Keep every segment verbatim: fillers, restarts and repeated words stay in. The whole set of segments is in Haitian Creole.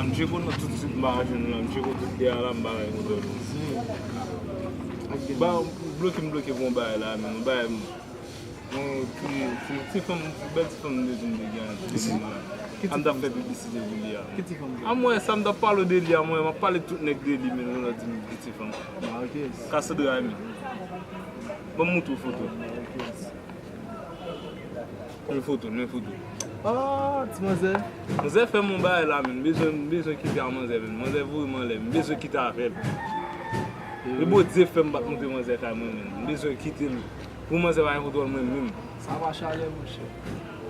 M tcheke w nan tout sit, m pa jwenn ou la. M tcheke w tout dèyè la, m pa wè kote w. Ba, bloke m bloke pou yon bagay la, men yon bagay m. Yon ti, ti, ti fanm, bèl ti fanm m te di m te gen an. Ki ti fanm? An m t ap fè piblisite pou li a. Ki ti fanm? A mwen, sa m t ap pale w de li a, mwen, m ap pale tout nèg de li, men nou la di m ki ti fanm. Ah, ok. Cassandra Aimé. Ban m montre w foto. Men foto, men foto. Ah, ti manzè. Manzè fè m yon bagay la, men. M bezwen, m bezwen kite a manzè, men. Manzè voye m anlè. M bezwen kite avè l. E Bondye fè m pa t montre manzè kay mwen, men. M bezwen kite l. Pou manzè pa gen kontwòl mwen menm. Sa pa chalè, monchè.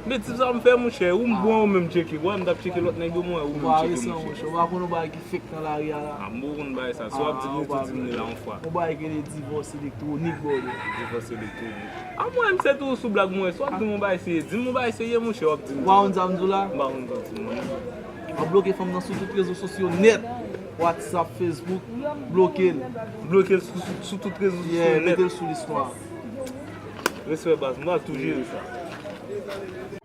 Men ti sa m fè, monchè. Ou m bon, ou menm tcheke. Wè, m t ap tcheke lòt nèg yo, mwen, ou menm tcheke, monchè. Ou pa konn yon bagay ki fake nan lari a la. Ah, m poko konn bagay sa. Si w ap di m li tou, di m li la yon fwa. Yon bagay ki rele divòs elektwonik, brother. Divòs elektwonik. A mwen, m se tou sou blag mwen. Si w ap di m yon bagay serye, di m yon bagay serye, monchè, w ap di m. Ou pa konn sa m di w la? M pa konn sa w di m. W ap bloke fanm nan sou tout rezo sosyo nèt. WhatsApp, Facebook, bloke l. Bloke l sou, sou, sou tout rezo sosyo nèt. Yeah, mete l sou lis nwa. Respè baz, m pral tou jere sa.